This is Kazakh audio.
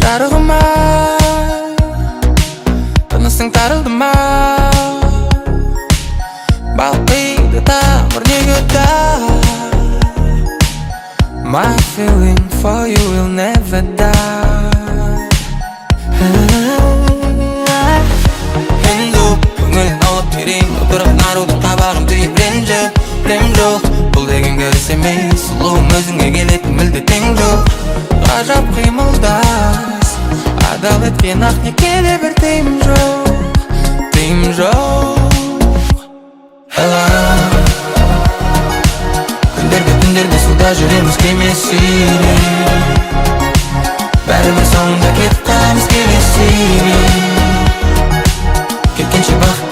Жарығым ай, тынысың тарылды ма? Балқиды тамыр неге дай. My feeling for you will never die. Хинду көңілін аулап, терең отырып, нарудың қабағын түйіп, ренжіп білем жоқ. Бұл деген керіс емес, сұлуым, өзіңе келетін мүлде тең жоқ. Ғажап қимылдайсың, адал еткен ақ некеде бір тыйым жоқ, тыйым жоқ. Hello. Күндерде, түндерде суда жүреміз кеме сүйреп. Бәрібір соңында кетіп қаламыз келесі үйге. Кеткенше бақыт.